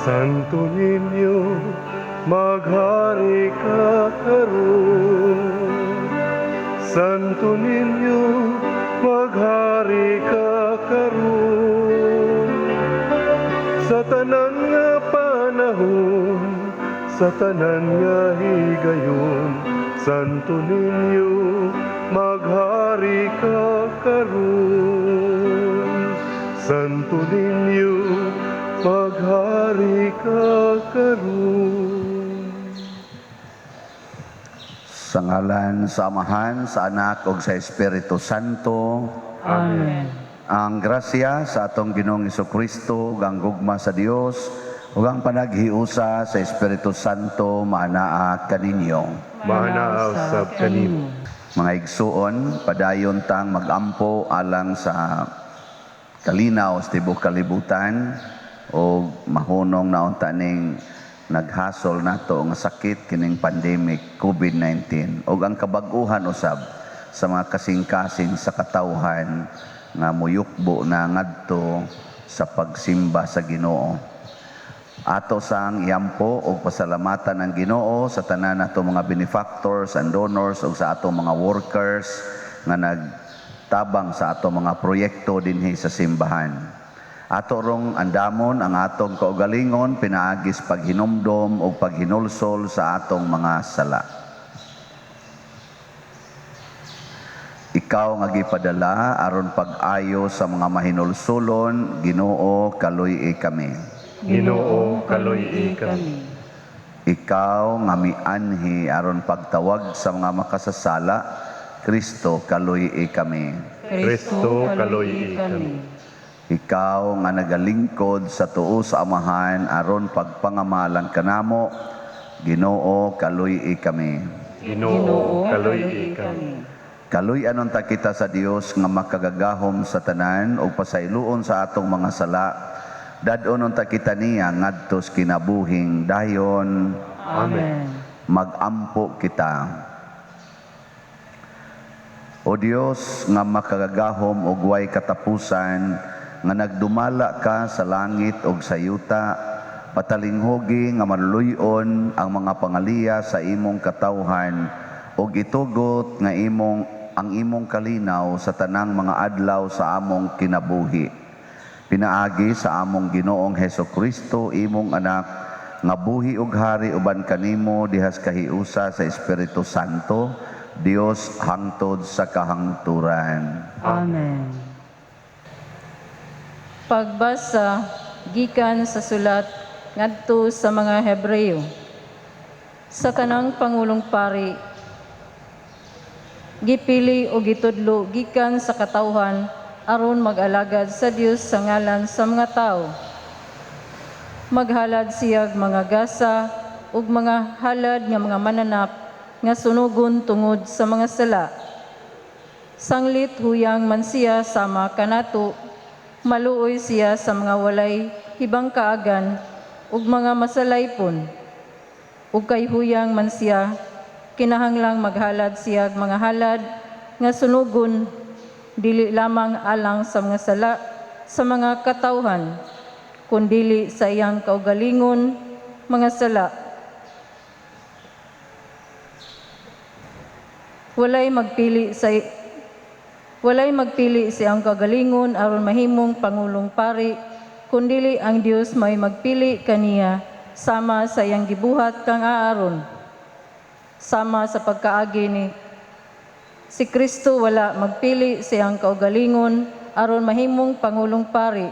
Santo Niño, maghari ka karon. Santo Niño, maghari ka karon. Sa tanan nga panahon, sa tanan nga higayon, Santo Niño, maghari ka karon. Santo Niño, maghari ka karon. Sa ngalan sa Amahan, sa Anak ug sa Espiritu Santo. Amen. Ang grasya sa atong Ginoong Kristo ug ang gugma sa Dios ug ang panaghiusa sa Espiritu Santo maanaa kaninyo. Maanaa usab kanimo. Mga igsuon, padayon tang magampo alang sa kalinaw sa tibuok kalibutan o mahunong na unta ning naghasol nato nga sakit kining pandemic COVID-19 ug ang kabag-uhan usab sa mga kasing-kasing sa katawhan nga muyukbo na ngadto sa pagsimba sa Ginoo. Ato sang iampo og pasalamatan ang Ginoo sa tanan nato mga benefactors and donors ug sa ato mga workers nga nagtabang sa ato mga proyekto dinhi sa simbahan. Ato rong andamon ang atong kaugalingon pinaagis paghinumdom ug paghinulsol sa atong mga sala. Ikaw nga gipadala aron pag-ayo sa mga mahinulsolon, Ginoo, kaluy-i kami. Ginoo, kaluy-i kami. Ikaw nga mianhi aron pagtawag sa mga makasasala, Kristo, kaluy-i kami. Kristo, kaluy-i kami. Ikaw nga nagalingkod sa tuo sa Amahan aron pagpangamalang kanamo, Ginoo, kaluy-i kami. Ginoo, kaluy-i kami. Kaluy-anon ta kita sa Dios nga makagagahom sa tanan ug pasayloon sa atong mga sala. Dad-on unta kita niya ngadto sa kinabuhing dayon. Amen. Magampo kita. O Dios nga makagagahom ug way katapusan, nga nagdumala ka sa langit ug sa yuta, patalinghugi nga maluy-on ang mga pangaliya sa imong katawhan ug itugot nga imong ang imong kalinaw sa tanang mga adlaw sa among kinabuhi. Pinaagi sa among Ginoong Heso Kristo, imong anak, nga buhi ug hari uban kanimo dihas kahiusa sa Espiritu Santo, Dios hangtod sa kahangturan. Amen. Pagbasa gikan sa sulat ngadto sa mga Hebreo. Sa tanang pangulong pari, gipili o gitudlo gikan sa katawhan aron mag-alagad sa Dios sa ngalan sa mga tawo. Maghalad siyag mga gasa ug mga halad nga mga mananap nga sunugon tungod sa mga sala. Sanglit huyang man siya sama kanato, maluoy siya sa mga walay hibang kaagan ug mga masalaypon. Ug kay huyang man siya, kinahanglang maghalad siya og mga halad nga sunugon dili lamang alang sa mga sala sa mga katawhan, kundili sa iyang kaugalingon mga sala. Walay magpili sa iyang kagalingon aron mahimong pangulong pari, kundili ang Dios may magpili kaniya sama sa iyang gibuhat kang Aaron. Sama sa pagkaagi ni si Kristo, wala magpili sa iyang kaugalingon aron mahimong pangulong pari,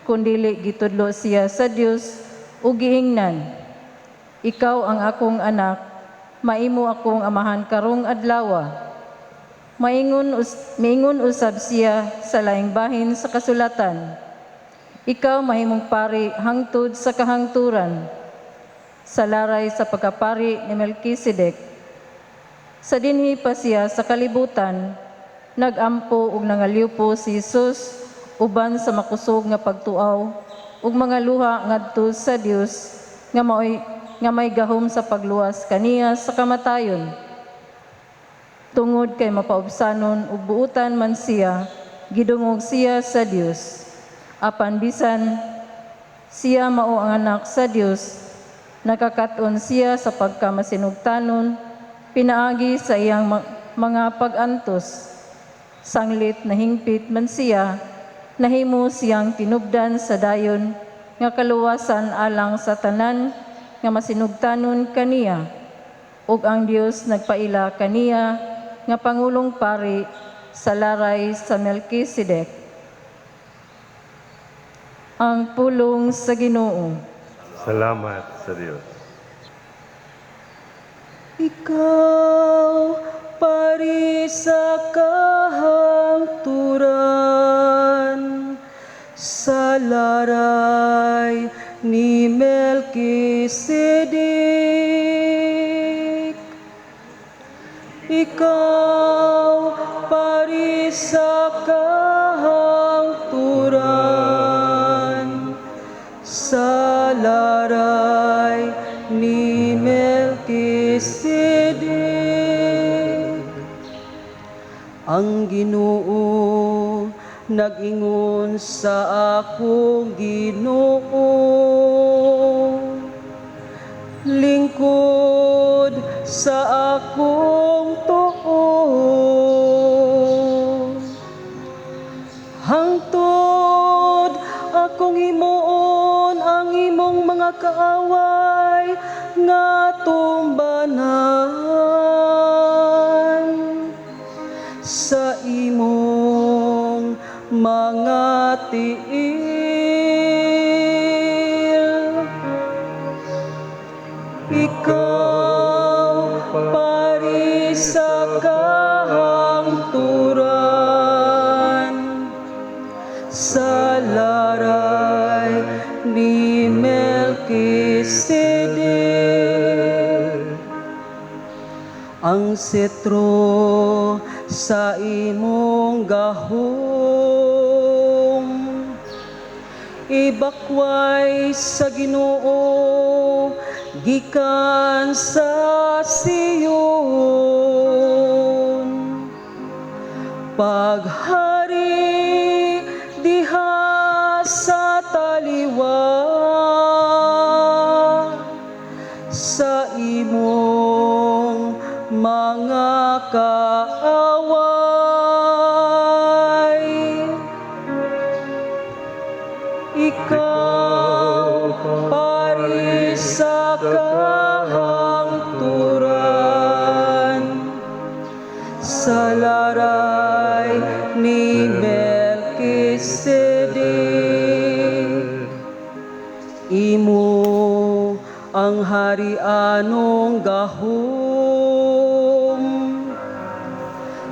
kundili gitudlo siya sa Dios ug giingnan, "Ikaw ang akong anak, maimo akong amahan karong adlawa." Maingon usab siya sa laing bahin sa kasulatan, "Ikaw mahimong pari hangtod sa kahangturan, sa laray sa pagkapari ni Melchizedek." Sa dinhi pa siya sa kalibutan, nagampo ug nangalyupo si Jesus uban sa makusog nga pagtuaw ug mga luha ngadto sa Dios nga maoy nga may gahom sa pagluwas kaniya sa kamatayon. Tungod kay mapaubsanon ug buutan man siya, gidungog siya sa Dios. Apan bisan Siya mao ang Anak sa Dios. Nakakat-on siya sa pagkamasinugtanon pinaagi sa iyang mga pag-antos. Sanglit nahingpit man siya, nahimo siyang tinubdan sa dayon nga kaluwasan alang sa tanan nga masinugtanon kaniya. Ug ang Dios nagpaila kaniya nga pangulong pari sa laray sa Melchizedek. Ang pulong sa Ginoo. Salamat sa Dios. Ikaw, pari sa kahangturan, sa laray ni Melchizedek. Ikaw, pari sa kahangturan, sa laray ni Melchizedek. Ang Ginoo nag-ingon sa akong Ginoo, "Lingkod sa akong tuo hangtod akong himuon ang imong mga kaaway nga tumbanan sa imong mga tiil." Ikaw, pari sa kahangturan, sa laray ni Melchizedek. Ang setro sa imong gahom ibakway sa Ginoo gikan sa Sion. Paghari diha sa taliwa sa imong mga kaaway. Ikaw, pari sa kahangturan, sa laray ni Melchizedek. Imo ang harianong gahom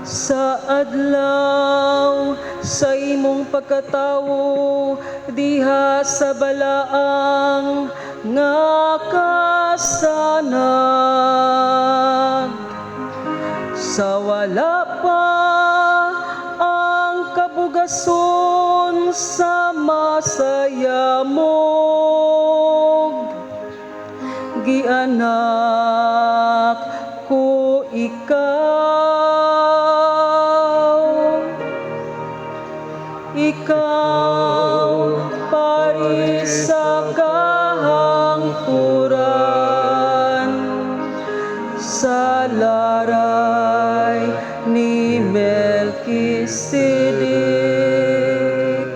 sa adlaw sa imong pagkatawo diha sa balaang nga kasanag, sa wala pa ang kabugason sa masayamog. Gianak ko ikaw. Ikaw, pari sa kahangturan, sa laray ni Melchizedek.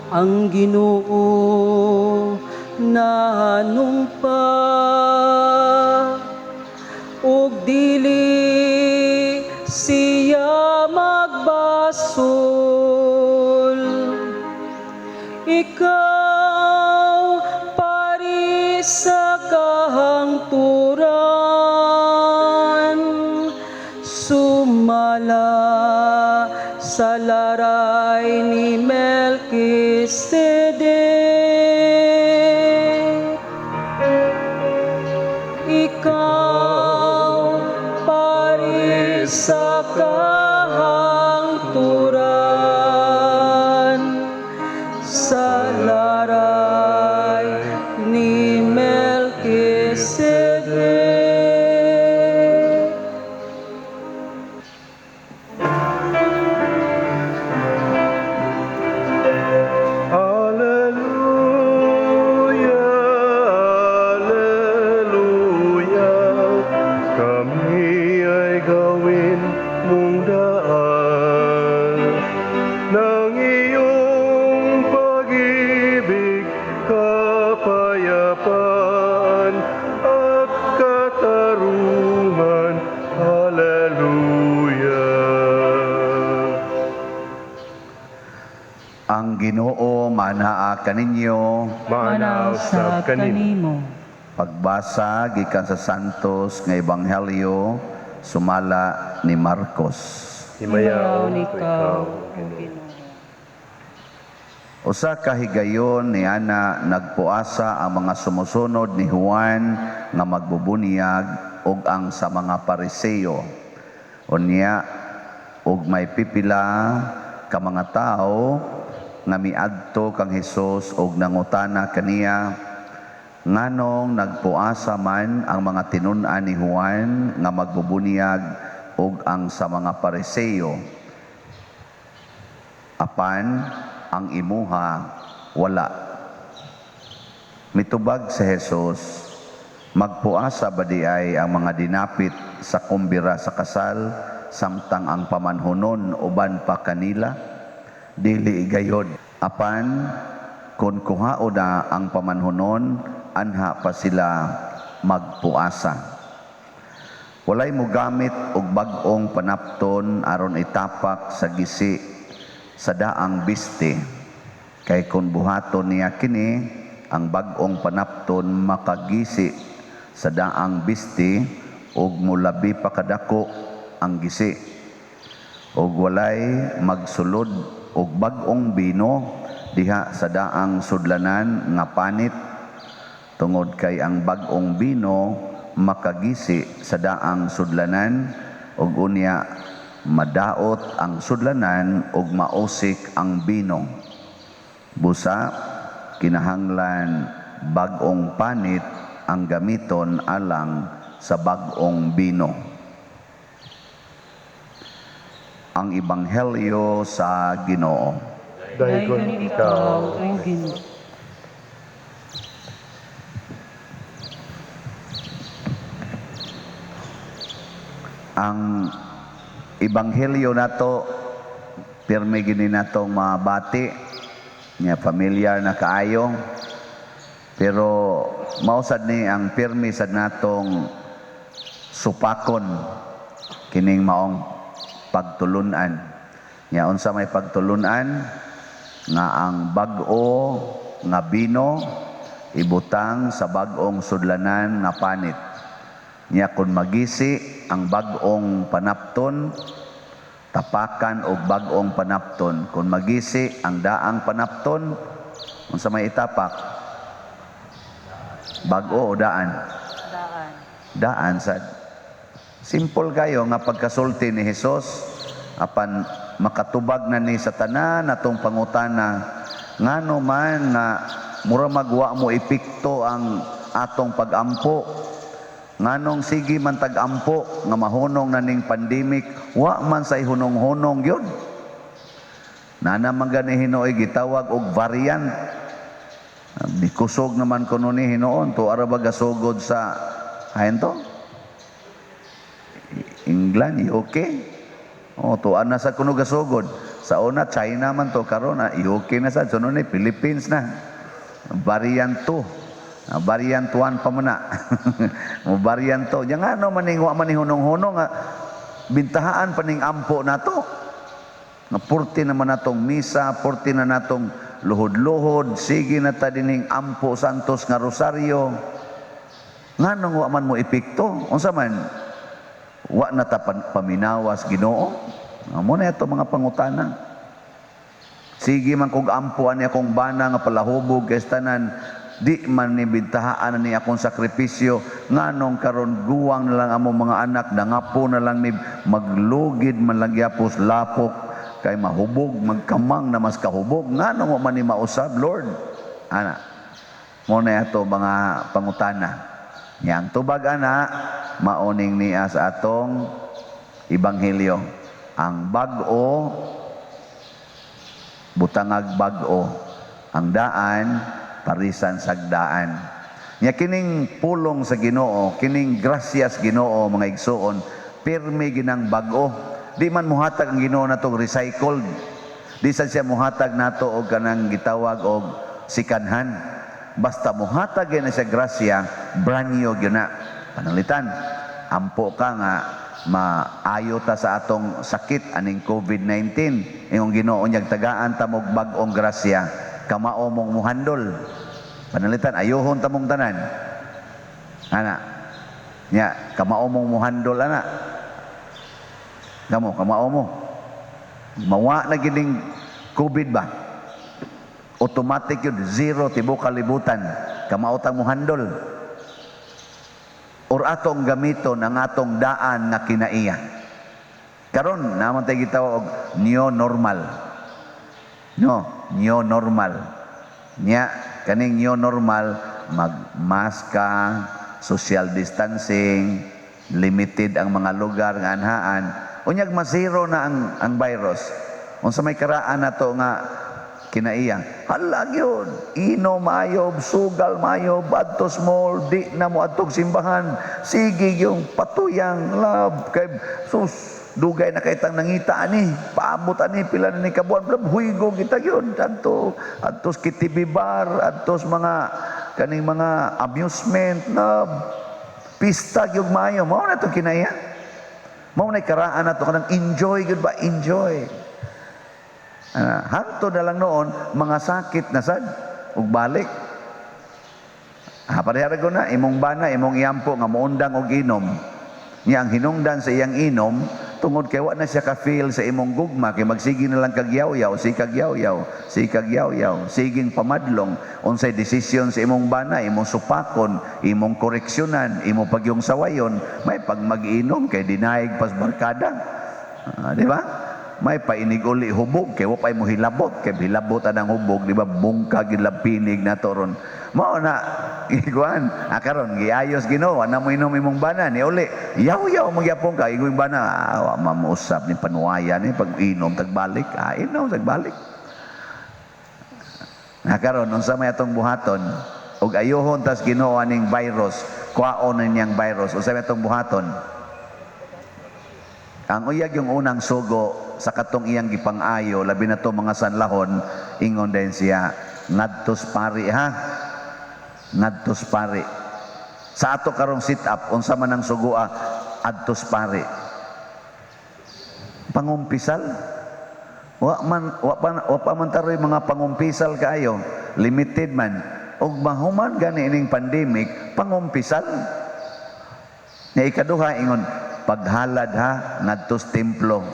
Ang Ginoo nanumpa ug dili siya magbasol: "Ikaw, pari sa kahangturan, sumala sa laray ni Melchizedek." Ikaw, pari sa kahangturan, sa laray ni Melchizedek. Alleluia. Ginoo manaa kaninyo. Maanaa usab kanimo. Pagbasa gikan sa Santos nga Ebanghelyo sumala ni Marcos. Himayaon Himayaon ikaw, ikaw, o Ginoo. Usa ka higayon ni ana nagpuasa ang mga sumusunod ni Juan nga magbubunyag ug ang sa mga Pariseo. Unya ug may pipila ka mga tawo nga miadto kang Hesus ug nangutana kaniya, nganong nagpuasa man ang mga tinun-an ni Juan nga magbubunyag ug ang sa mga Pariseo, apan ang imuha wala? Mitubag si Jesus, "Magpuasa ba di ay ang mga dinapit sa kumbira sa kasal samtang ang pamanhunon uban pa kanila? Dili gayod. Apan kung kuhao na ang pamanhunon, anha pa sila magpuasa. Walay mogamit og bag-ong panapton aron itapak sa gisi sa daang biste. Kay kung buhaton niya kini, ang bag-ong panapton makagisi sa daang biste ug mulabi pa kadako ang gisi. Ug walay magsulod og bag-ong bino diha sa daang sudlanan nga panit, tungod kay ang bag-ong bino makagisi sa daang sudlanan ug unya madaot ang sudlanan ug mausik ang bino. Busa kinahanglan bag-ong panit ang gamiton alang sa bag-ong bino." Ang Ebanghelyo sa Ginoo. Daygon ikaw, O Ginoo. Ang Ebanghelyo nato pirmi gini natong mabati nya, familiar na kaayo, pero mao sad ni ang pirmi sad natong supakon kining maong pagtulunan. Nya unsa may pagtulunan? Nga ang bag-o nga bino ibutang sa bag-ong sudlanan nga panit. Nya kun magisi ang bag-ong panapton, tapakan og bag-ong panapton. Kun magisi ang daang panapton, unsa may itapak? Bag-o o daan? Daan. Daan sad. Simple kayo nga pagkasulti ni Hesus, apan makatubag na ni sa tanan atong pangutana, ngano man nga mura magwa mo epekto ang atong pagampo? Nganong sige man tag-ampo nga mahunong na ning pandemic, wa man say hunong-hunong gyud? Nana man gani hinuoy gitawag og variant. Mikusog naman kuno ni hinuon to ara ba gasugod sa hain to? England, UK. Oh, to ana sa kuno gasugod. Sa una China man to, karon na UK na sad, sunod ni Philippines na. Variant 2. Variant 1 pa man na. Mo variant 2. Nya ngano man ning wa man ni hunong-hunong nga bintahaan pa ning ampo nato? Nga purti naman natong misa, purti na natong luhod-luhod, sige na ta dining ampo santos nga rosaryo. Nganong wa man mo epekto? Unsa man? Wa na ta paminawas Ginoo? Mo na ato mga pangutana. Sige man kog ampo ani akong bana nga palahubog kay tanan, di man ni bintahaan ni akong sakripisyo, nganong karon guwang na lang among mga anak, dangapo na lang ni, maglugid man lang gyapos lapok kay mahubog, magkamang na mas kahubog, nganong wa man ni mausab, Lord? Ana mo na ato mga pangutana. Nya ang tubag ana maoning niya sa atong ebanghelyo, ang bag-o butangag bag-o, ang daan parisan sagdaan. Nya kining pulong sa Ginoo, kining grasyas Ginoo, mga igsuon, pirmi ginang bag-o. Di man muhatag ang Ginoo natong recycled. Di sad siya muhatag nato og kanang gitawag og second hand. Basta muhatag gyud na siya grasya, brand new gyud na. Panalitan, ampo ka nga maayo ta sa atong sakit aning COVID-19. Ingong Ginoo, unyag tagaan ta mog bag-ong grasya, kamao mong muhandol. Panalitan ayuhon ta mong tanan. Ana. Nya kamao mong muhandol ana. Kamo kamao mo. Mawa na gining COVID ba? Automatic yun, zero tibuok kalibutan. Kamao tang muhandol. Or atong gamiton ang atong daan nga kinaiya. Karon naman tayo gitawag og new normal. No, new normal. Nya kaning new normal, mag-mask ka, social distancing, limited ang mga lugar nga anhaan. Unyag ma-zero na ang virus. Unsa may karaan nato nga kinaiya? Hala gyud, inom maayo, sugal maayo, adtos mall, di na mo adtog simbahan. Sige yung patuyang love kay sus dugay na kay tang nangita ani, paabot ani pila na ni kabuan, blam huygo kita gyud adto adtos KTV bar, adtos mga kaning mga amusement na pista gyud maayo. Mao na tong kinaiya. Mao na karaan nato kanang enjoy gyud ba, enjoy. Hangtod na lang noon, mga sakit na sad, ug balik. Pareha ko na, imong bana, imong iyampo nga moundang og inom. Nya ang hinungdan sa iyang inom, tungod kay wa na siya ka-feel sa imong gugma, kay magsige na lang kag yaw-yaw, sige kag yaw-yaw, sige kag yaw-yaw, siging pamadlong, unsay desisyon sa imong bana, imong supakon, imong koreksyonan, imong pagyong sawayon, may pag mag-inom kay dinayig pas barkada. Di ba? May painig uli hubog kay wa pay mo hilabot, kay hilabot anang hubog, di ba, bungka gid pinig na to ron. Mao na iguan, karon giayos Ginoo, ana mo inom imong bana ni uli. Yaw-yaw mo gyapon ka ingon bana, wa mamuusap ni panuwayan ni pag inom tagbalik, inom tagbalik. Na karon unsa may atong buhaton ug ayuhon tas Ginoo aning virus, kwaon na niyang virus, unsa may atong buhaton? Ang uyag yung unang sugo sa katong iyang gipang-ayo, labi na to mga sanlahon, ingon din siya, ngadtos pari ha, ngadtos pari. Sa ato karong sit up, unsa man ang sugoa, adtos pari. Pangumpisal? Wa pa man taroy mga pangumpisal kaayo, limited man. Og mahuman gani ining pandemic, pangumpisal. Nya ikaduha ingon, paghalad ha, ngadtos templo.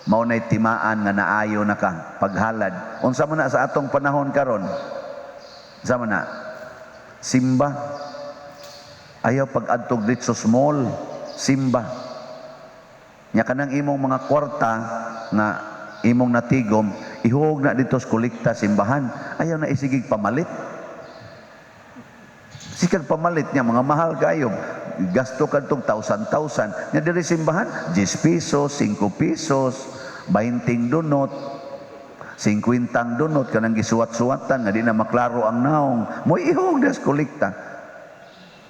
Mao nay timaan nga naayo na ka, paghalad. Unsa man na sa atong panahon karon? Unsa man na? Simba. Ayaw pag-adtog dito sa small, simba. Nya kanang imong mga kwarta nga imong natigom, ihuog na dito sa kolekta simbahan. Ayaw na isigig pamalit. Sikag pamalit niya, mga mahal kayo. Gasto kadtong thousand thousand. Nya diri simbahan, 10 pesos, 5 pesos, 20 dunot, 50 dunot kanang gisuwat-suwatan nga di na maklaro ang naong. Mo'y ihog des kolekta.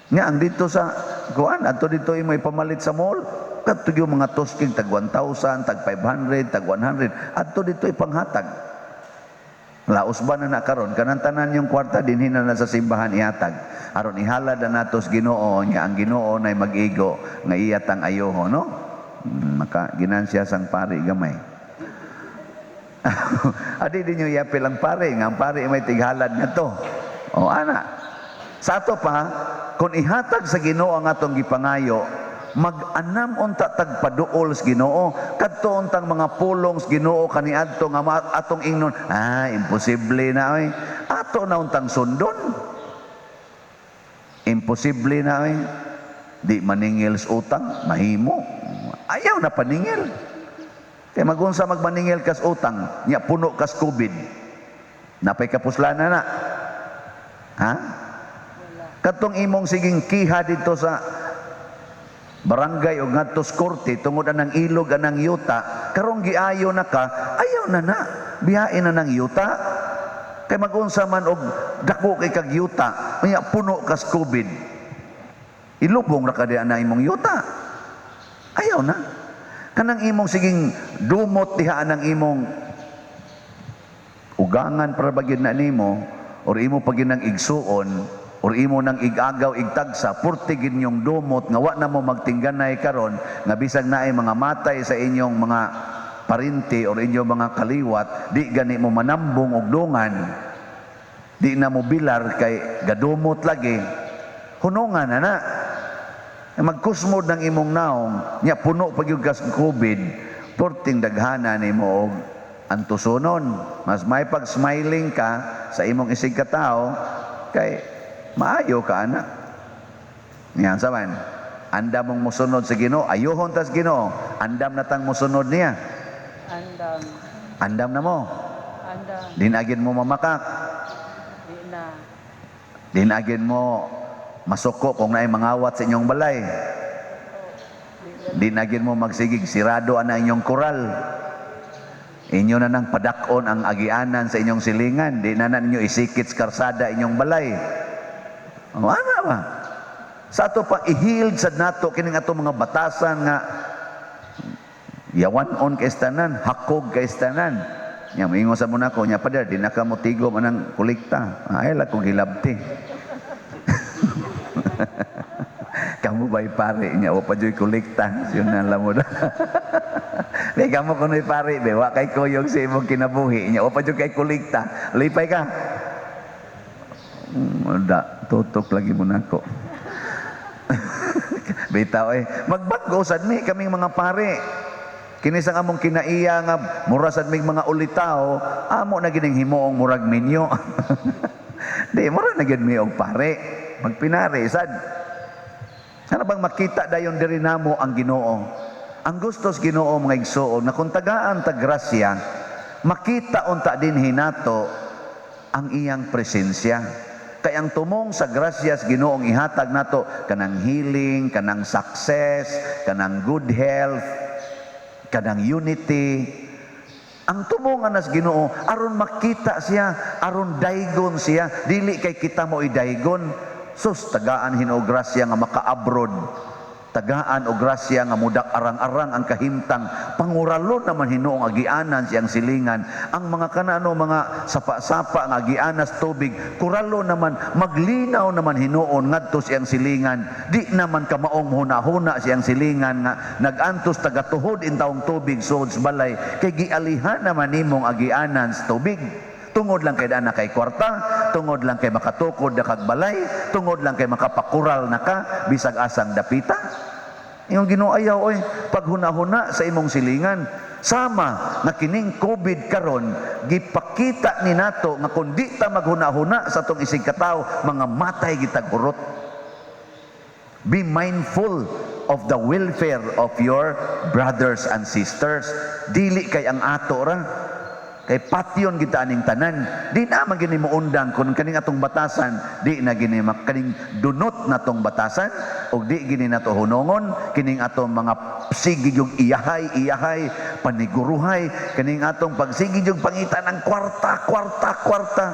Nga ang dito sa kuan, adto dito imo ipamalit sa mall, kadto yung mga tosking tag 1,000, tag 500, tag 100, adto dito ipanghatag. Laos ba na na karon kanang tanan yung kwarta dinhi na sa simbahan ihatag. Aron ihalad na natos Ginoo nya ang Ginoo nay mag-igo nga iya tang ayoho, no? Maka ginansya sang pari gamay. Adi din yung yapil ang pare, nga ang pare may tighalad nga to. O ana. Sa ato pa, kung ihatag sa Ginoo ang atong gipangayo, mag-anam unta tagpaduol sa Ginoo, kadto untang mga pulong sa Ginoo kaniadto nga atong ingnon, imposible na oy. Ato na untang sundon. Imposible na oy. Di maningil sa utang, mahimo. Ayaw na paningil. Kay magunsa magmaningil kas utang, nya puno kas COVID. Napay kapuslana na. Ha? Katong imong siging kiha dito sa barangay o ngadto sa korte tungod anang ilog anang yuta, karong giayo na ka, ayaw na na. Bihain na ng yuta. Kay magunsa man og dako kay kag yuta, nya puno kas COVID. Ilubong ra ka di ana imong yuta. Ayaw na. Kanang imong siging dumot diha anang imong ugangan para ba gyud na nimo or imo pa gyud nang igsuon, or imo nang igagaw igtagsa, purti gid inyong dumot nga wa na mo magtingganay karon nga bisag naay mga matay sa inyong mga parinti or inyong mga kaliwat, di gani mo manambong og dungan, di na mo bilar kay gadumot lagi. Hunungan na na. Magkusmod ng imong naong nya, puno pa gyud kas COVID, porting daghana nimo og antusonon. Mas may pag smiling ka sa imong isig katao kay maayo ka ana. Yan sa man. Andam mong musunod sa Ginoo, ayuhon tas Ginoo. Andam na tang musunod niya. Andam. Andam na mo. Andam. Dinagin mo mamakak. Di na. Dinagin mo masuko kung naay mangawat sa inyong balay. Dinagin mo magsigig sirado ana inyong koral. Inyo na nang padak-on ang agianan sa inyong silingan. Di na na ninyo isikit sa karsada inyong balay. O, ana ba? Sa ato pa i-healed sad nato kining ato mga batasan nga yawan-on kay tanan, hakog kay tanan. Nya moingon sa mo nako, nya, "Pader, di na ka mo tigom anang kolekta." Ay la kong hilabti. Kamu ba'y pare niya, o pa dyo'y kolekta. Yun na lang mo na. Di kamo kuno'y pare, be, wa kay kuyog sa imong kinabuhi niya, o pa dyo'y kay kolekta. Lipay ka. Da, tutok lagi mo nako. Bitaw eh, magbag-o sad mi kaming mga pare. Kini sa among kinaiya nga mura sad mig mga ulitaw, amo na gining himuong murag minyo. Di mura na gyud mi og pare. Magpinari sad. Sana bang makita dayon diri namo ang Ginoo? Ang gustos Ginoo, mga igsoon, na kung tagaan ta grasya, makita unta din hinato ang iyang presensya. Kay ang tumong sa grasyas Ginoong ihatag nato kanang healing, kanang success, kanang good health, kanang unity. Ang tumong anas Ginoo aron makita siya, aron daygon siya, dili kay kita mo idaygon. Sus, tagaan Hinoo grasya nga maka-abroad. Tagaan og grasya nga mudak arang-arang ang kahimtang. Panguralon naman Hinoong agianan siyang silingan. Ang mga kanano mga sapa-sapa nga agianas tubig, kuralo naman, maglinaw naman Hinoon ngadto siyang silingan. Di naman kamaong huna-huna siyang silingan nga nagantos tagatuhod in taong tubig suod sa balay kay gialihan naman nimong agianan sa tubig. Tungod lang kay dana kay kwarta, tungod lang kay makatukod na kag balay, tungod lang kay makapakural na ka bisag asang dapita. Yung Ginoo ayaw oy paghuna-huna sa imong silingan. Sama nga kining COVID karon gipakita ni nato nga kung di ta maghuna-huna sa atong isig katawo, mga matay gitag urot. Be mindful of the welfare of your brothers and sisters. Dili kay ang ato ra. Kay patyon kita aning tanan. Di na man gini moundang kung kaning atong batasan, di na gini kaning dunot natong batasan ug di gini nato hunongon kining atong mga sige yung iyahay iyahay paniguruhay kining atong pagsige yung pangita ng kwarta, kwarta, kwarta.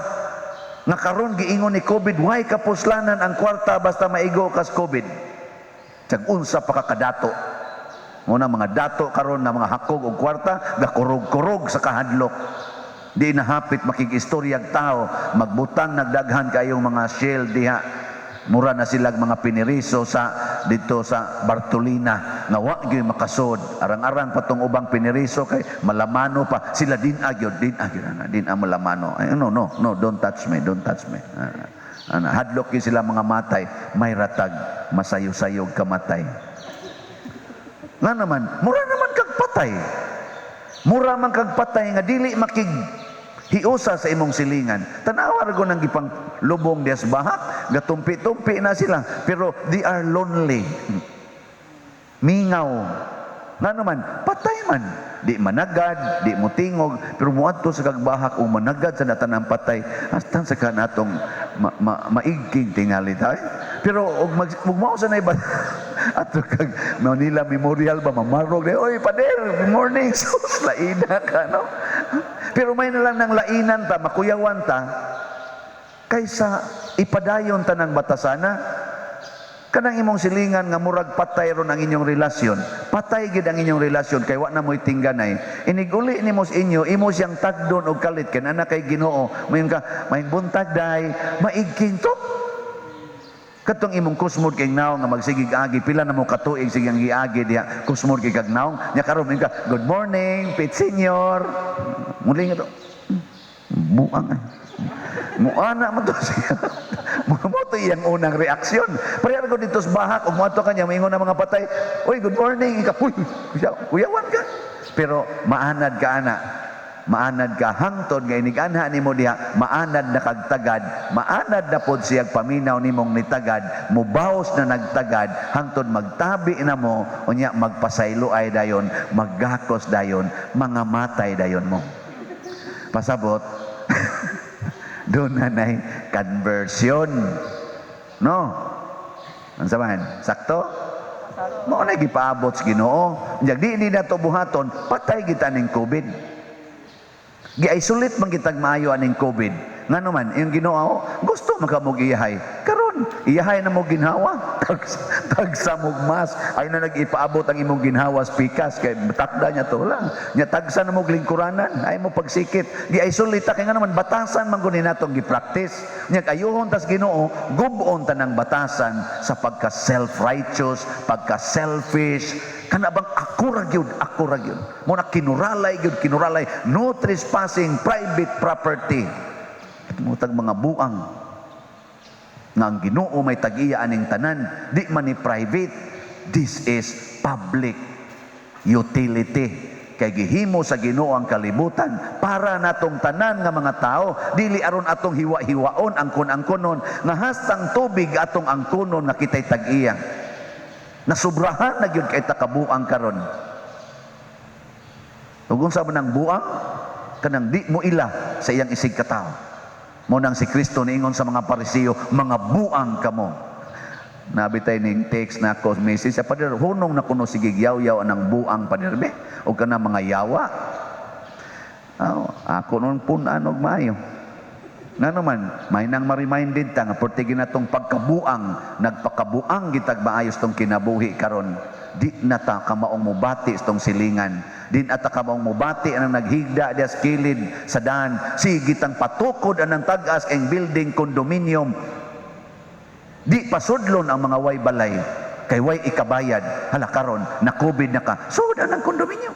Nga karon giingon ni COVID, why kapuslanan ang kwarta basta maigo kas COVID. Tag unsa pa ka kadato. Muna mga dato karon na mga hakog og kwarta, gakurog-kurog sa kahadlok. Di na hapit makigistoryag tao, magbutang nagdaghan kayong mga shell diha. Mura na silag mga piniriso sa dito sa Bartolina nga wa gyud makasod. Arang-arang patong ubang piniriso kay malamano pa sila, din agyod, din agyod ana, din ang malamano. Ay, no, no, no, don't touch me, don't touch me. Ana, ana, hadlok gyud sila mga matay, may ratag masayo-sayog kamatay. Nga naman, mura naman kag patay. Mura man kag patay nga dili makig hiusa sa imong silingan. Tanawa ra nang gipang lubong dias bahak, gatumpi-tumpi na sila, pero they are lonely. Mingaw. Nga naman, patay man. Di managad, di mo tingog, pero muadto sa kagbahak o managad sa natanang patay, hasta sa kanatong ma, ma, maigking tingali tayo. Pero og mag ug mao sa iba ato kag Manila Memorial ba, mamarog di, "Oy, pader, good morning." Sus, laina ka, no? Pero may na lang ng lainan ta, makuyawan ta kaysa ipadayon ta ng batasana. Kanang imong silingan nga murag patay ron ang inyong relasyon. Patay gid ang inyong relasyon kay wa na mo'y tingganay. Iniguli nimo sa inyo, imo siyang tagdon og kalit kay nana kay Ginoo. Mayon ka, "May buntag, day," maigking to. Katong imong kusmod kay naong nga magsigig agi, pila na mo katuig sige ang giagi diha, kusmod kay kag naong. Nya karon ka, "Good morning, Pit Senior." Muli nga to. Buang ay. Muana mo to siya. Mo to iyang unang reaksyon. Pareha ko dito sa bahak, ug moadto kanya, moingon na mga patay, "Uy, good morning." Ika, "Uy, kuyawan ka." Pero maanad ka ana. Maanad ka hangtod nga iniganha nimo diha, maanad na kagtagad, maanad na pod siyag paminaw nimong nitagad, mubaos na nagtagad, hangtod magtabi na mo, unya magpasaylo ay dayon, maggakos dayon, mga matay dayon mo. Pasabot, doon na nay conversion. No? Unsa man? Sakto? Mao na gipaabot sa Ginoo. Unya di ni nato buhaton, patay kita ning COVID. Gi-isolate man kitag maayo aning COVID. Ngano man, yung Ginoo gusto man ka mo iyahay. Karon, iyahay na mo ginhawa. Tagsa mo mas. Ay na nag-ipaabot ang imong ginhawa sa pikas kay takda niya to lang. Nya tagsa na mo lingkuranan, ay mo pagsikit. Gi-isolate ta kay ngano man batasan man guni natong gi-practice. Nya ayuhon tas Ginoo, gub-on ta ng batasan sa pagka self-righteous, pagka selfish, kana bang ako ra gyud, ako ra gyud. Mo na kinuralay gyud, kinuralay, no trespassing, private property. Mutag mga buang nga ang Ginoo may tag-iya aning tanan, di man ni private. This is public utility. Kay gihimo sa Ginoo ang kalibutan para natong tanan nga mga tao, dili aron atong hiwa-hiwaon, angkon-angkonon nga hastang tubig atong angkonon nga kitay tag-iya. Nasubrahan na gyud kay ta kabuang karon. Ug unsa man ang buang? Kanang di mo ila sa iyang isig katawo. Mo nang si Kristo niingon sa mga Parisiyo, "Mga buang kamo." Nabitay ning text na ako message sa pader, hunong na kuno sige yaw-yaw anang buang, pader be o kana mga yawa. Oh, ako nun pun-an og maayo. Nga naman, may nang ma-reminded ta nga porte ginatong pagkabuang, nagpakabuang gitag maayos tong kinabuhi karon. Di na ta kamaong mubati tong silingan. Di na ta kamaong mubati anang naghigda diya sa kilid sa daan. Sige tang patukod anang tag-as ang building condominium. Di pasudlon ang mga way balay kay way ikabayad. Hala karon na COVID na ka. Sud ang condominium.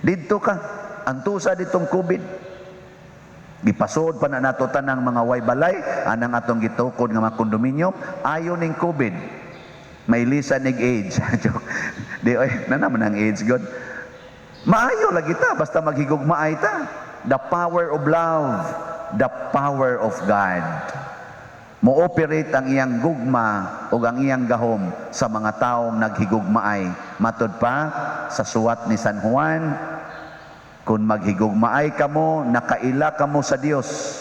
Didto ka antusa ditong COVID. Gipasod pa na nato tanang mga way balay anang atong gitukod nga mga kondominium ayo ning COVID. May lisa nig AIDS. Joke. Di oy, na naman ang AIDS god. Maayo lagi ta basta maghigugmaay ta. The power of love, the power of God. Mo-operate ang iyang gugma o ang iyang gahom sa mga taong naghigugmaay. Matod pa sa suwat ni San Juan, kung maghigugmaay kamo, nakaila kamo sa Dios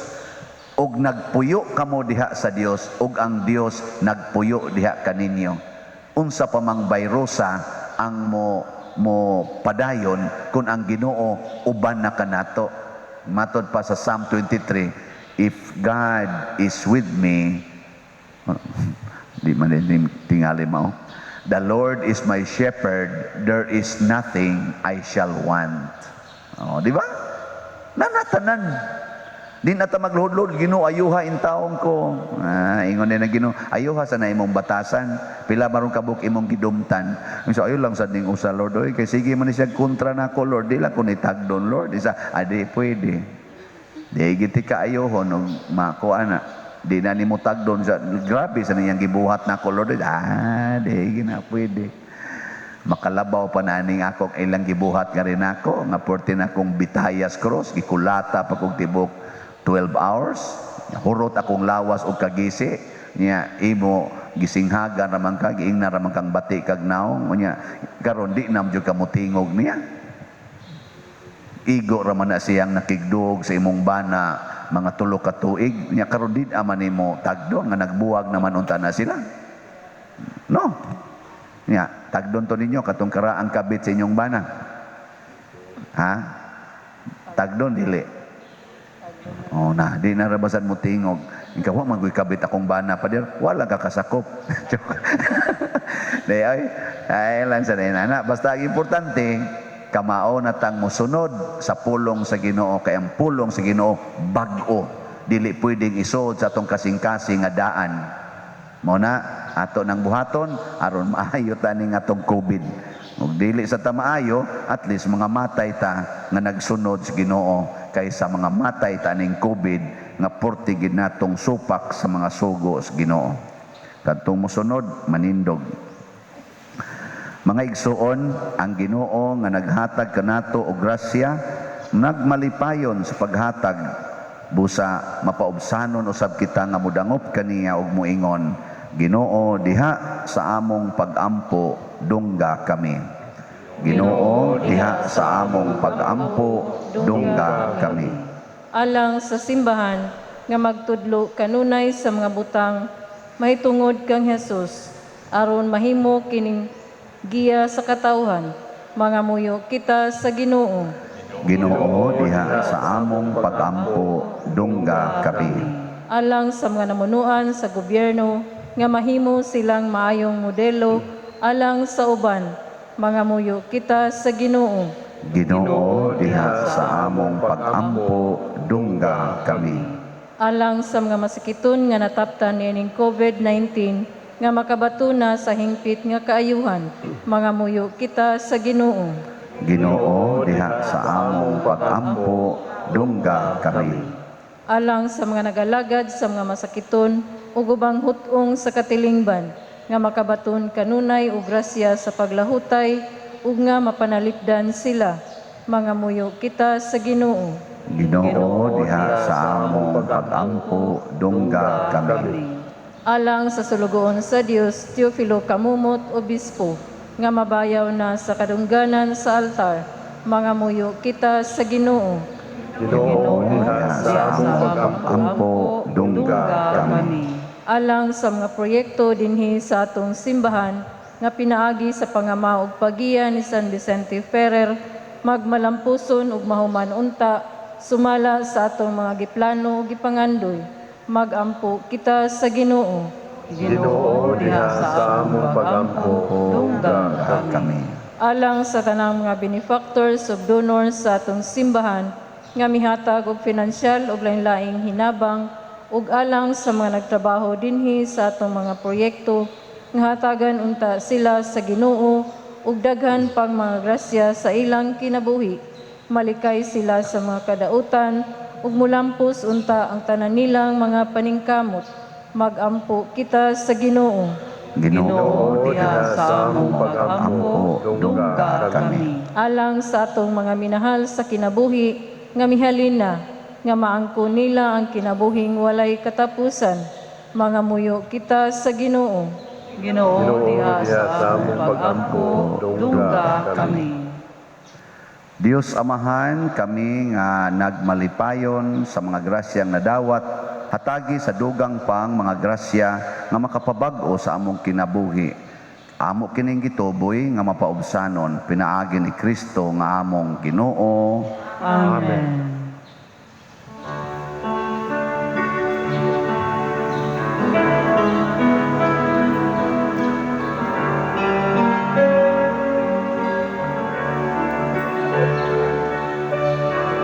ug nagpuyo kamo diha sa Dios ug ang Dios nagpuyo diha kaninyo. Unsa pa mang bayrosa ang mo padayon kung ang Ginoo uban na kanato? Matod pa sa Psalm 23, if God is with me, di man din tingali mo. The Lord is my shepherd, there is nothing I shall want. Oh, di ba? Nanatanan. Di na ta magluhod-luhod, "Ginoo, ayuha in taong ko." Ah, ingon din ang Ginoo, "Ayuha sa na imong batasan. Pila maron kabuk imong gidumtan?" So, ayo lang sa ning usa, Lord. Oy, kay sige man ni siya kontra nako, Lord. Di lang ko ni tagdon, Lord. Isa, adi pwede. Di giti ka ayohon og makuha na. Di na nimo tagdon sa grabe sa niyang gibuhat nako, Lord. Ah, di gina pwede. Makalabaw pa na ning akong ilang gibuhat nga rin ako nga porte na akong bitayas cross, gikulata pa kog tibok 12 hours, hurot akong lawas og kagisi. Niya imo gisinghagan raman ka, giingnan raman kang bati kag naong. Unya karon di na jud ka motingog niya. Igo raman na siyang nakigdug sa imong bana mga 3 ka tuig. Nya karon di aman nimo tagdon nga nagbuwag naman unta na sila, no? Nya tagdon to ninyo katong karaang kabit sa inyong bana, ha? Tagdon dili? Oh na, di na rabasan mo tingog. Ikaw wa man kabit akong bana, pader, wala ka kasakop. Joke. Di ay, ay lang sa nana. Basta ang importante, kamao na tang mosunod sa pulong sa Ginoo kay ang pulong sa Ginoo bag-o. Dili pwedeng isod sa atong kasing-kasing nga daan. Mao na ato nang buhaton aron maayo ta ning atong COVID. Ug dili sa ta maayo, at least mga matay ta nga nagsunod sa Ginoo kaysa mga matay ta ning COVID nga porti gid natong supak sa mga sugo sa Ginoo. Kadtong mosunod, manindog. Mga igsuon, ang Ginoo nga naghatag kanato og grasya, nagmalipayon sa paghatag busa mapaubsanon usab kita nga modangop kaniya og moingon, "Ginoo, diha sa among pagampo, dungga kami. Ginoo, diha sa among pagampo, dungga kami." Alang sa simbahan nga magtudlo kanunay sa mga butang mahitungod kang Jesus aron mahimo kining giya sa katawhan, mangamuyo kita sa Ginoo. Ginoo, diha sa among pagampo, dungga kami. Alang sa mga namunuan sa gobyerno nga mahimo silang maayong modelo alang sa uban, mangamuyo kita sa Ginoo. Ginoo, diha sa among pagampo, dungga kami. Alang sa mga masakiton nga nataptan niining COVID-19 nga makabato na sa hingpit nga kaayuhan, mangamuyo kita sa Ginoo. Ginoo, diha sa among pagampo, dungga kami. Alang sa mga nagalagad sa mga masakiton ug ubang hut-ong sa katilingban nga makabaton kanunay og grasya sa paglahutay ug nga mapanalipdan sila, mangamuyo kita sa Ginoo. Ginoo, diha sa among pagampo, dungga kami. Alang sa sulugoon sa Dios Teofilo Camomot, Obispo, nga mabayaw na sa kadungganan sa altar, mangamuyo kita sa Ginoo. Ginoo, diha sa among pagampo, Ampo, dungga kami. Alang sa mga proyekto dinhi sa atong simbahan nga pinaagi sa pangama ug pagiya ni San Vicente Ferrer magmalampuson ug mahuman unta sumala sa atong mga giplano ug gipangandoy, magampo kita sa Ginoo. Ginoo, diha sa among pagampo, dungga kami. Alang sa tanang mga benefactors ug donors sa atong simbahan nga mihatag og pinansyal ug lain-laing hinabang ug alang sa mga nagtrabaho dinhi sa atong mga proyekto nga hatagan unta sila sa Ginoo ug daghan pang mga grasya sa ilang kinabuhi, malikay sila sa mga kadautan ug mulampos unta ang tanan nilang mga paningkamot, magampo kita sa Ginoo. Ginoo, diha sa among pagampo, dungga kami. Alang sa atong mga minahal sa kinabuhi nga mihalin na nga maangko nila ang kinabuhing walay katapusan, mangamuyo kita sa Ginoo. Ginoo, diha sa among pagampo, dungga kami. Dios Amahan, kami nga nagmalipayon sa mga grasyang nadawat, hatagi sa dugang pang mga grasya nga makapabag-o sa among kinabuhi. Amo kining gituboy nga mapaubsanon pinaagi ni Kristo nga among Ginoo. Amen.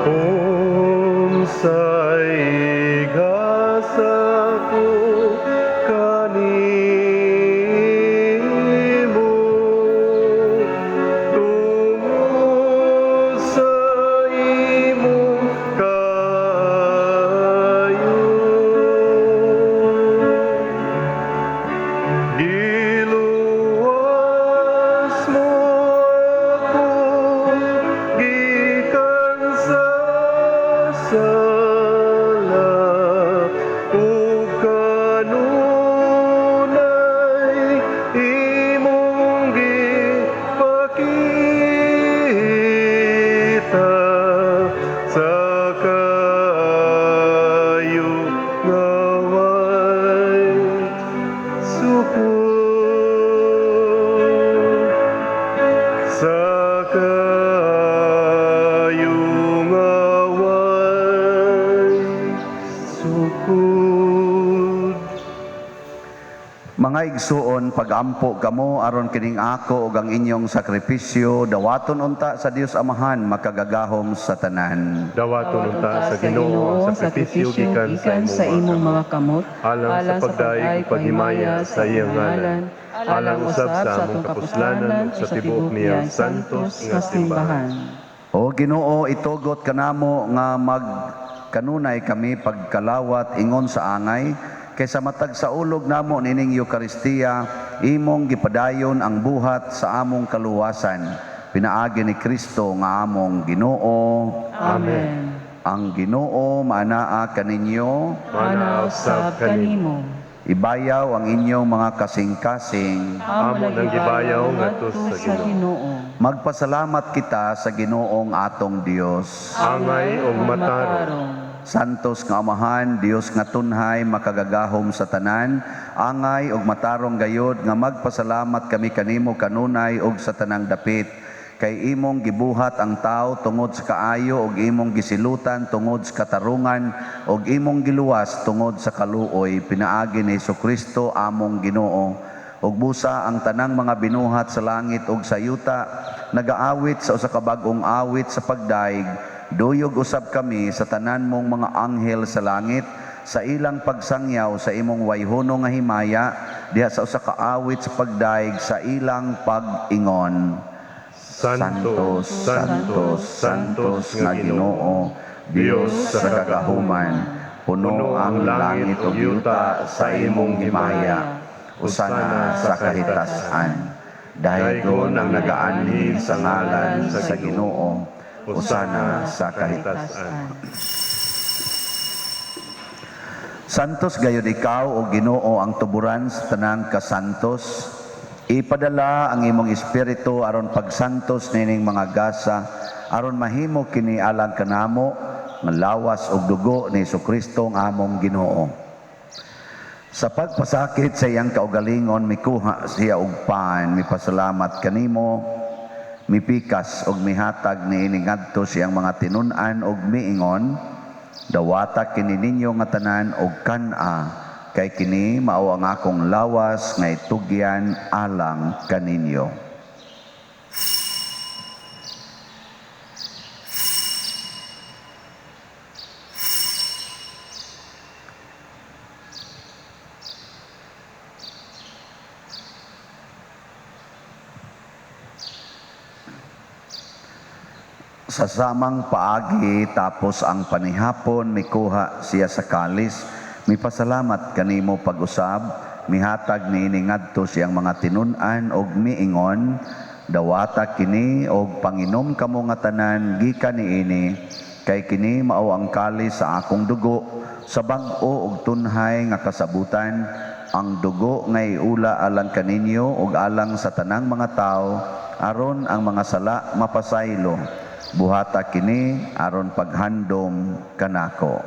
Kung sa igasa ko kanimo, tungod sa imong kaayo, giluwas mo ako gikan sa sala ug kanunay imong gipakita sa kaayo nga way sukod, sa kaayo nga way sukod. Mga Mga igsuon, pagampo kamo aron kining ako ug ang inyong sakripisyo dawaton unta sa Dios Amahan makagagahom sa tanan. Dawaton unta sa Ginoo ang sakripisyo gikan sa imong mga kamot, alang sa pagdayeg ug paghimaya sa iyang ngalan, alang usab sa among kapuslanan ug sa tibuok niyang santos nga simbahan. O Ginoo, itugot kanamo nga magkanunay kami pagkalawat ingon sa angay kaysa matag sa ulog namo nining Eukaristiya, imong gipadayon ang buhat sa among kaluwasan pinaagi ni Kristo nga among Ginoo. Amen. Ang Ginoo maanaa kaninyo. Maanaa usab kanimo. Ibayaw ang inyong mga kasing-kasing. Amo nang gibayaw ngadto sa Ginoo. Magpasalamat kita sa Ginoong atong Dios. Angay ug matarong. Santos nga Amahan, Dios nga tunhay, makagagahom sa tanan, angay ug matarong gayod nga magpasalamat kami kanimo kanunay ug sa tanang dapit. Kay imong gibuhat ang tao tungod sa kaayo ug imong gisilutan tungod sa katarungan ug imong giluwas tungod sa kaluoy pinaagi ni Hesukristo among Ginoo. Ug busa ang tanang mga binuhat sa langit ug sa yuta nagaawit sa usa ka bag-ong awit sa pagdaig. Duyog usab kami sa tanan mong mga anghel sa langit sa ilang pagsangyaw sa imong wayhono nga himaya diha sa usa ka awit sa pagdaig sa ilang pag-ingon. Santo, Santo, Santos nga Ginoo, Dios sa kagahuman, puno ang langit ug yuta sa imong himaya. Usana sa kahitasan. Daygon ang nagaanhi sa ngalan sa Ginoo, usana sa kahitasan. Santos gayud ikaw o Ginoo ang tuburan sa tanang kasantos. Ipadala ang imong espiritu aron pagsantos nining mga gasa aron mahimo kini alang kanamo nga lawas ug dugo ni Hesukristo ang among Ginoo. Sa pagpasakit sa iyang kaugalingon mikuha siya og pan, mipasalamat kanimo, mipikas og mihatag niini ngadto sa iyang mga tinun-an og miingon, dawata kini ninyo nga tanan og kan-a, kay kini mao ang akong lawas nga itugyan alang kaninyo. Sa samang paagi tapos ang panihapon mikuha siya sa kalis, mipasalamat kanimo pag-usab, mihatag niini ngadto siyang mga tinun-an og miingon, dawata kini og panginom kamo nga tanan gikan niini, kay kini mao ang kalis sa akong dugo sa bag-o og tunhay nga kasabutan, ang dugo nga iula alang kaninyo ug alang sa tanang mga tawo aron ang mga sala mapasaylo. Buhata kini aron paghandom kanako.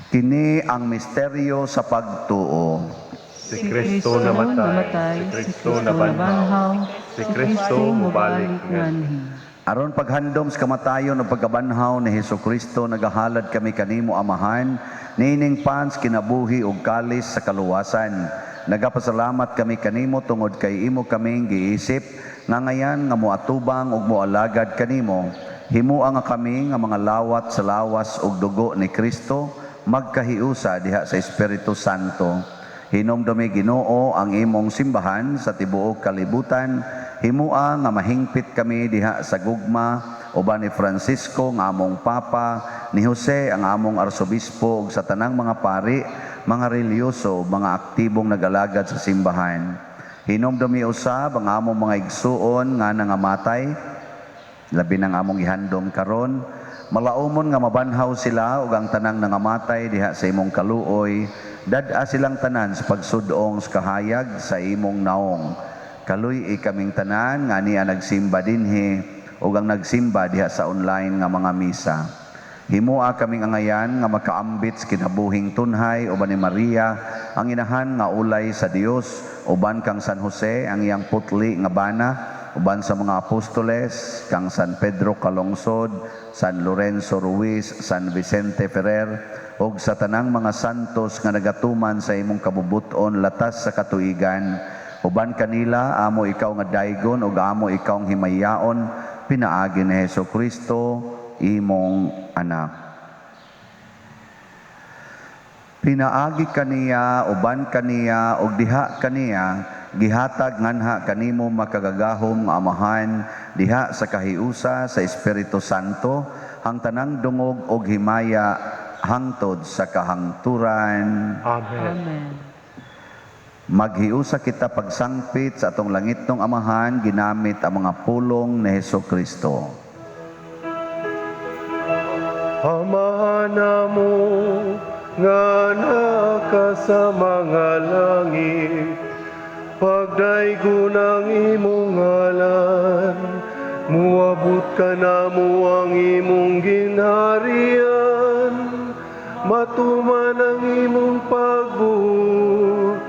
Kini ang misteryo sa pagtuo. Si Kristo namatay, si Kristo nabanhaw, si Kristo mobalik nganhi. Aron paghandom sa kamatayon o pagkabanhaw ni Hesukristo, nagahalad kami kanimo Amahan, niining pans kinabuhi ug kalis sa kaluwasan. Nagapasalamat kami kanimo tungod kay imo kaming giisip nga ngayan nga moatubang ug moalagad kanimo. Himua nga kami nga mga lawat sa lawas ug dugo ni Kristo magkahiusa diha sa Espiritu Santo. Hinumdumi Ginoo ang imong simbahan sa tibuok kalibutan. Himua nga mahingpit kami diha sa gugma uban ni Francisco nga among Papa, ni Jose ang among arsobispo ug sa tanang mga pari, mga relihiyoso, mga aktibong nagalagad sa simbahan. Hinumdumi usab ang among mga igsuon nga nangamatay, labi ng among gihandom karon, malaumon nga mabanhaw sila ug ang tanang nangamatay diha sa imong kaluoy, dad-a silang tanan sa pagsudong sa kahayag sa imong naong. Kaluy-i kaming tanan nga niya nagsimba dinhi ug ang nagsimba diha sa online nga mga misa. Himoa kaming angayan nga makaambit sa kinabuhing tunhay uban ni Maria ang inahan nga ulay sa Dios, uban kang San Jose ang iyang putli nga bana, uban sa mga apostoles kang San Pedro Calungsod, San Lorenzo Ruiz, San Vicente Ferrer, ug sa tanang mga santos nga nagatuman sa imong kabubut-on latas sa katuigan. Uban kanila amo ikaw nga daygon ug amo ikaw ang himayaon pinaagi ni Hesus Kristo imong anak. Pinaagi kaniya, uban kaniya, ug diha kaniya, gihatag nganha kanimo makagagahom nga Amahan, diha sa kahiusa sa Espiritu Santo, ang tanang dungog ug himaya hangtod sa kahangturan. Amen. Amen. Maghiusa kita pagsangpit sa atong langitnong Amahan, ginamit ang mga pulong ni Hesus Kristo. Amahan namo nga naa ka sa mga langit, pagdaygon ang imong ngalan, muabot ka namo ang imong ginharian, matuman ang imong pagbuot,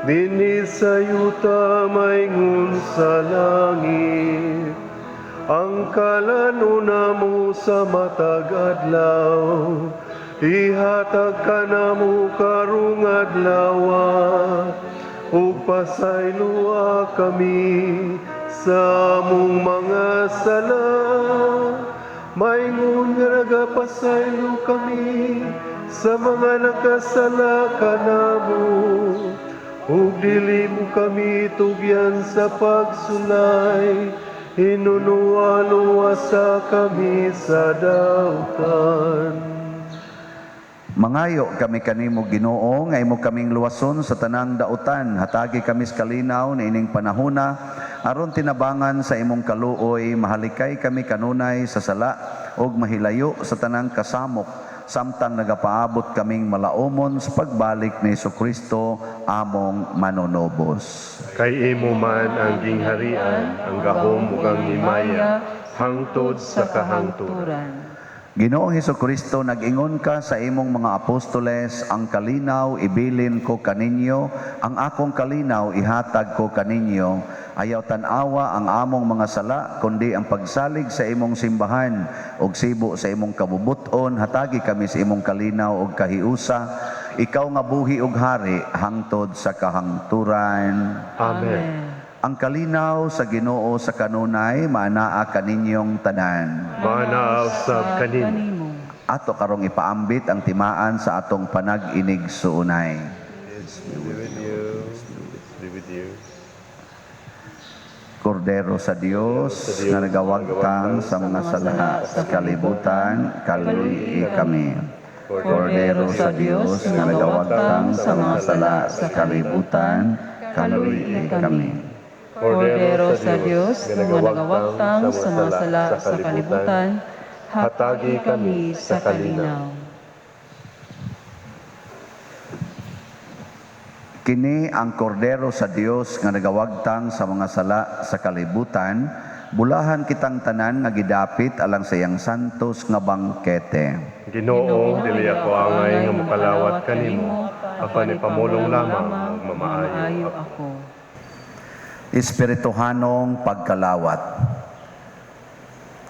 dinhi sa yuta maingon sa langit. Ang kalanon namo sa matag adlaw, ihatag kanamo karong adlawa, ug pasayloa kami sa among mga sala, maingon nga nagapasaylo kami sa mga nakasala kanamo, ug dili mo kami tugyan sa pagsulay, hinunuwa-luwasa kami sa dautan. Mangayo kami kanimo Ginoo nga imo kaming luwason sa tanang dautan, hatagi kami sa kalinaw niining panahona aron tinabangan sa imong kaluoy, mahalikay kami kanunay sa sala ug mahilayo sa tanang kasamok samtang nagapaabot kaming malaumon sa pagbalik ni Hesukristo among manunobos. Kay imo man ang gingharian, ang gahom ug ang himaya hangtod sa kahangturan. Ginoong Hesukristo, nag-ingon ka sa imong mga apostoles, ang kalinaw ibilin ko kaninyo, ang akong kalinaw ihatag ko kaninyo. Ayaw tan-awa ang among mga sala, kundi ang pagsalig sa imong simbahan ug sibo sa imong kabubuton, hatagi kami sa imong kalinaw ug kahiusa. Ikaw nga buhi ug hari hangtod sa kahangturan. Amen. Ang kalinaw sa Ginoo sa kanunay maanaa kaninyong tanan. Maanaa usab kanimo. Ato karong ipaambit ang timaan sa atong panag-inig suunay. Peace be with you. Peace be with you. Kordero sa Dios nga nagawagtang sa mga sala sa kalibutan, kaluy-i kami. Kordero sa Dios nga nagawagtang sa mga sala sa kalibutan, kaluy-i kami. Kordero sa Dios nga nagawagtang sa mga sala sa kalibutan, hatagi kami sa kalinaw. Kini ang kordero sa Dios nga nagawagtang sa mga sala sa kalibutan, bulahan kitang tanan nga gidapit alang sa iyang santos nga bangkete. Ginoo, dili ako angay nga mokalawat kanimo, apan ipamulong lamang ug mamaayo ako. Espirituhanong pagkalawat.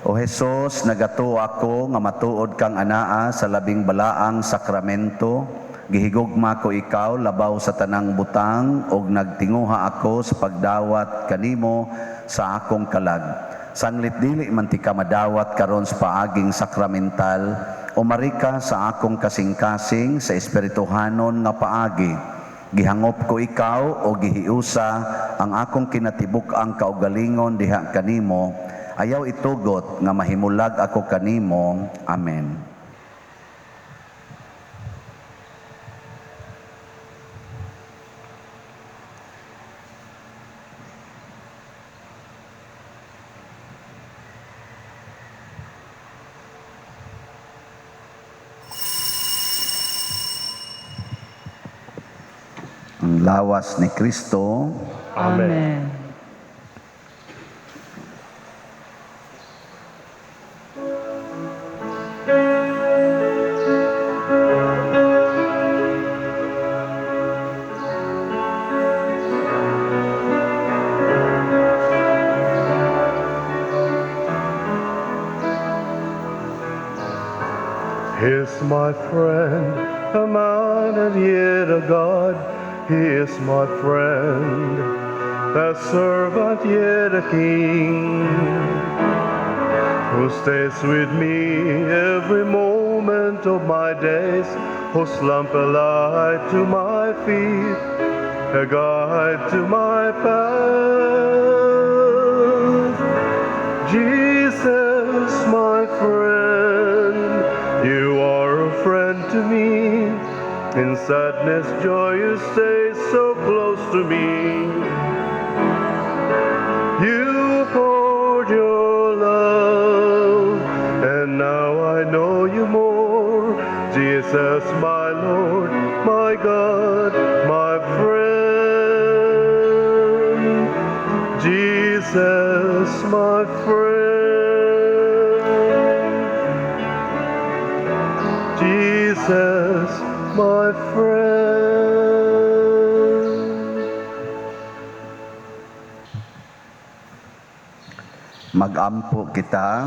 O Hesus, nagatuo ako nga matuod kang anaa sa labing balaang sakramento. Gihigugma ko ikaw labaw sa tanang butang ug nagtinguha ako sa pagdawat kanimo sa akong kalag. Sanglit dili man ti ka madawat karon sa paaging sakramental, umari ka sa akong kasing-kasing sa espirituhanon nga paagi. Gihangop ko ikaw o gihiusa ang akong kinatibuk-ang kaugalingon diha kanimo. Ayaw itugot nga mahimulag ako kanimo. Amen. Ang lawas ni Kristo. Amen. Amen. He is my friend, a man and yet a God. He is my friend, a servant yet a king, who stays with me every moment of my days, whose lamp a light to my feet, a guide to my path. Jesus, my friend, you are a friend to me. In sadness, joy, you stay so close to me. You poured your love, and now I know you more. Jesus, my Lord, my God, my friend. Jesus, my friend. Jesus, my friend. Magampo kita.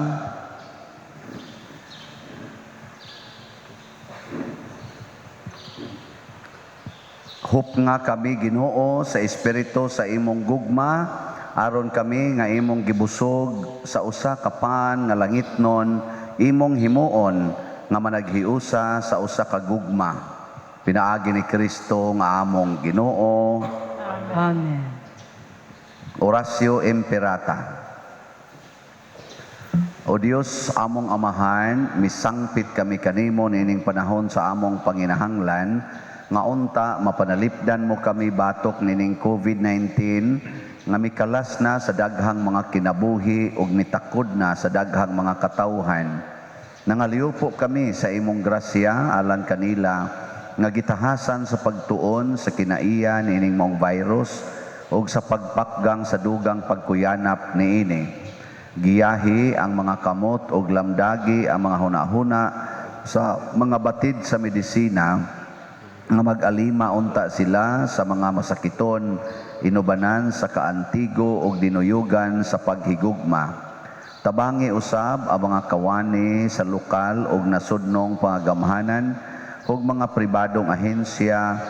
Hup nga kami, Ginoo, sa espiritu sa imong gugma, aron kami nga imong gibusog sa usa ka pan nga langitnon, imong himuon nga managhiusa sa usa ka gugma. Pinaagi ni Kristo nga among Ginoo. Amen. Oratio Imperata. O Dios, among Amahan, misangpit kami kanimo niining panahon sa among panginahanglan, nga unta mapanalipdan mo kami batok nining COVID-19, nga mikalas na sa daghang mga kinabuhi ug mitakod na sa daghang mga katawhan. Nangaliupo kami sa imong grasya alang kanila, nga gitahasan sa pagtuon sa kinaiya niining maong virus ug sa pagpakgang sa dugang pagkuyanap niini. Giyahi ang mga kamot ug lamdagi ang mga hunahuna sa mga batid sa medisina nga mag-alima unta sila sa mga masakiton, inubanan sa kaantigo ug dinuyugan sa paghigugma. Tabangi usab ang mga kawani sa lokal ug nasudnong pangagamhanan ug mga pribadong ahensya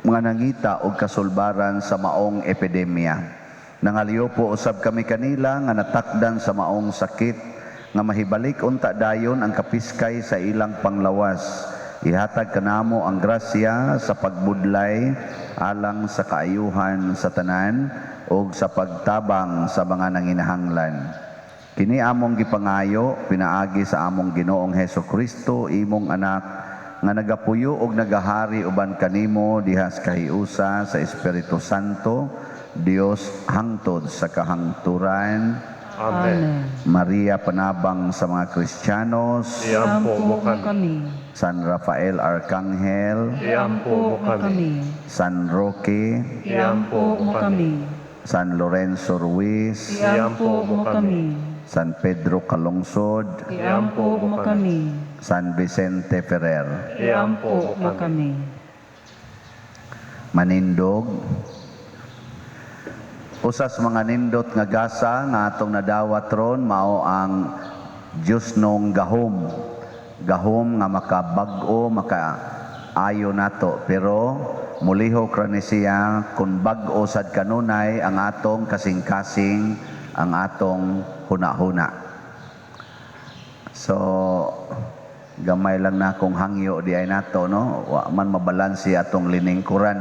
mga nangita og kasulbaran sa maong epidemya. Nangaliw po usab kami kanila nga natakdan sa maong sakit nga mahibalik unta dayon ang kapiskay sa ilang panglawas. Ihatag kanamo ang grasya sa pagbudlay alang sa kaayuhan sa tanan ug sa pagtabang sa mga nanginahanglan. Kini among gipangayo pinaagi sa among Ginoong Heso Kristo, imong anak, nga nagapuyo og nagahari uban kanimo diha sa kahiusa sa Espiritu Santo, Dios hangtod sa kahangturan. Amen. Maria, panabang sa mga Kristiyanos. Iampo mo kami. San Rafael Arcangel, Iampo mo kami. San Roque, Iampo mo kami. San Lorenzo Ruiz, Iampo mo kami. San Pedro Calungsod, Iampo mo kami. San Vicente Ferrer. Iampo mo kami. Manindog. Usas mga nindot nga gasa nga atong nadawat ron mao ang Dios nong gahom. Gahom nga makabag-o, makaayo nato, pero mulihok ra ni siya kung bag-o sad kanunay ang atong kasing-kasing, ang atong huna-huna. So gamay lang na akong hangyo di ay nato, no, wa man mabalanse atong liningkuran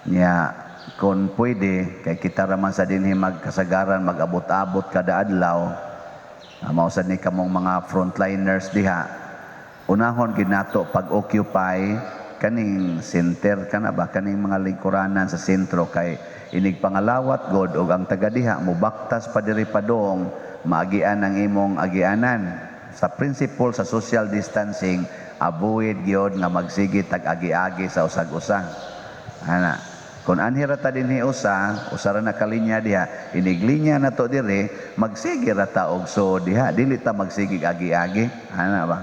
nya. Kung pwede kay kita ra man sa dinhi magkasagaran mag-abot-abot kada adlaw, mao sad ni kamong mga frontliners diha, unahon gid nato pag-occupy kaning center kana ba, kaning mga lingkuranan sa sentro, kay inig pangalawat god og ang taga diha mobaktas pa diri padong maagian ang imong agianan. Sa principle sa social distancing, avoid gyud nga magsige tag agi-agi sa usag-usa. Ana, kung anhi ra ta dinhi usa, usa ra na ka linya diha, inig linya na to diri, magsige ra ta og so diha, dili ta magsige agi-agi. Ana ba?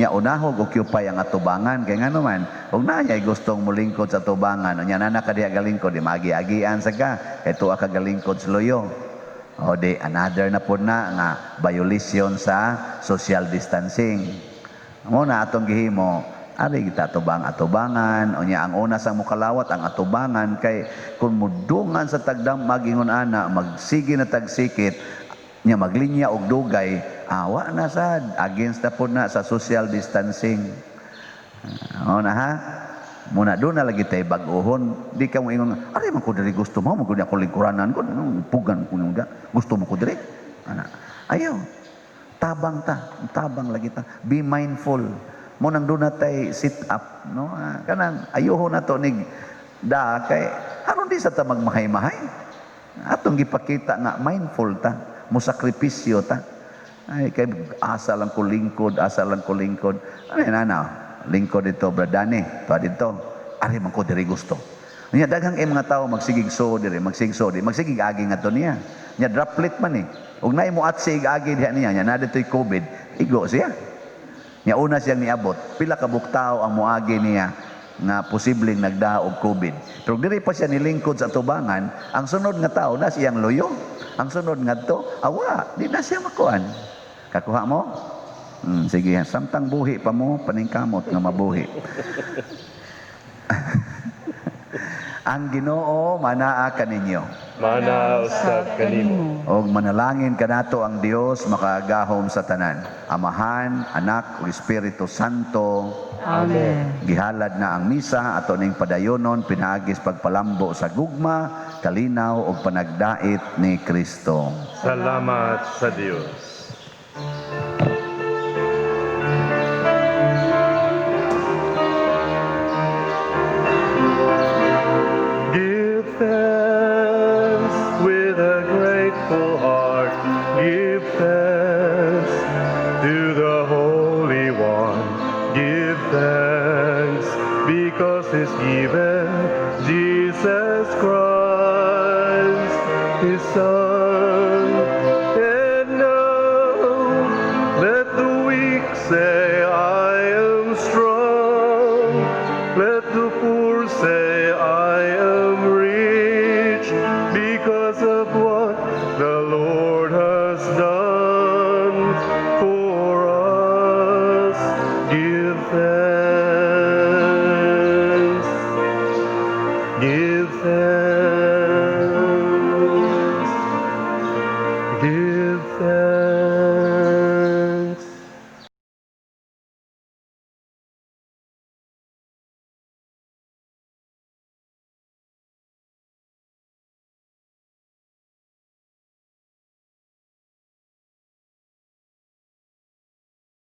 Nya unahog occupy ang atubangan kay ngano man og naay gustong molingkod sa atubangan, unya nana ka diha galingkod, di magi-agian sa ka kay tuwa ka galingkod sa luyo. O di another na pod na nga violation sa social distancing. Mo na atong gihimo, ari kita atubang atubangan, unya ang una sa mukalawat ang atubangan, kay kung mudungan sa tagdam magingon ana, magsige na tagsikit nya, maglinya og dugay, awa na sad, against na pod na sa social distancing. Ah, na ha, muna doon na lagi tayo bag-ohon. Di ka mo ingon, "Ari man ko diri, gusto mo, mo ako lingkuranan ko, pugan ko nung gusto mo ko diri." Ana. Ayaw. Tabang ta, tabang lagi ta. Be mindful. Mo nang doon na tay sit up, no? Ah, kanang ayuho na to nig da kay aron di sa ta magmahay-mahay. Atong gipakita nga mindful ta, mo sakripisyo ta. Ay, kay asa lang ko lingkod, asa lang ko lingkod. Ano yan, ana? Lingkod dito, bradane, to dito. Ari man ko diri gusto. Nya daghang kay mga tao magsigig so diri, magsigig so diri, magsigig agi nga to niya. Nya droplet man eh. Ug naay mo atsig agi diha niya, nya na dito'y COVID, igo siya. Nya una siyang niabot, pila ka buok tao ang moagi niya nga posibleng nagdaha og COVID. Pero diri pa siya nilingkod sa tubangan, ang sunod nga tao na siyang loyo. Ang sunod ngadto, awa, di na siya makuan. Kakuha mo? Sige, samtang buhi pa mo, paningkamot nga mabuhi. Ang Ginoo manaa kaninyo. Mana usab kanimo. Og manalangin kanato ang Dios makagahom sa tanan. Amahan, Anak ug Espiritu Santo. Amen. Gihalad na ang misa, ato ning padayonon pinaagis pagpalambo sa gugma, kalinaw ug panagdait ni Kristo. Salamat sa Dios. Give thanks with a grateful heart. Give thanks to the Holy One. Give thanks because He's given Jesus Christ, His Son.